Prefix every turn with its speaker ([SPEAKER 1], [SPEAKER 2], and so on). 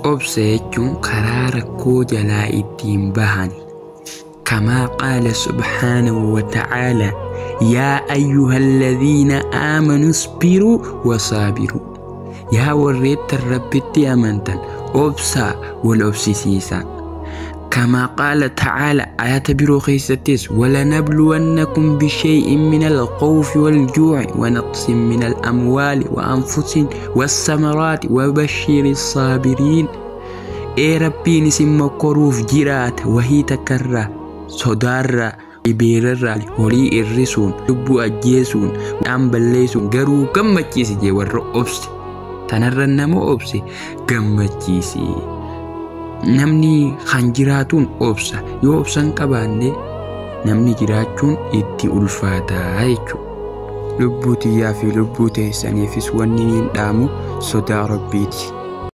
[SPEAKER 1] Obsa jechuun karaa rakkoo jalaa ittiin bahan. Kamaa qaala subhaanahu wa ta'aalaa yaa ayyuhalladhiina aamanuu isbiruu wasaabiruu. Yaa warreettan Rabbitti amantan, obsaa wal obsisiisaa. Kamaa qaala ta'aala ayata biroo keessattis walanabluwannakum bishay'in min alkhawfi waljuu'i wanaqsin min alamwaali wa anfusin wassamaraati wabashiri saabiriin. Ee Rabbiin isin mokkoruuf jiraata wahii takkarraa, sodaarraa, dhibeerarraa, horii irrisuun, lubbuu ajjeesuun, dhaan balleessuun, garuu gammachiisi jee warra obse. Tanarra nama obse gammachiisi. Namni kan jiraatuun obsa. Yoo obsa hin qabaanne namni jiraachuun itti ulfaataa jechuudha. Lubbuu tiyyaa fi lubbuu teessaniifis wanni niin dhaamu sodaa Rabbiiti.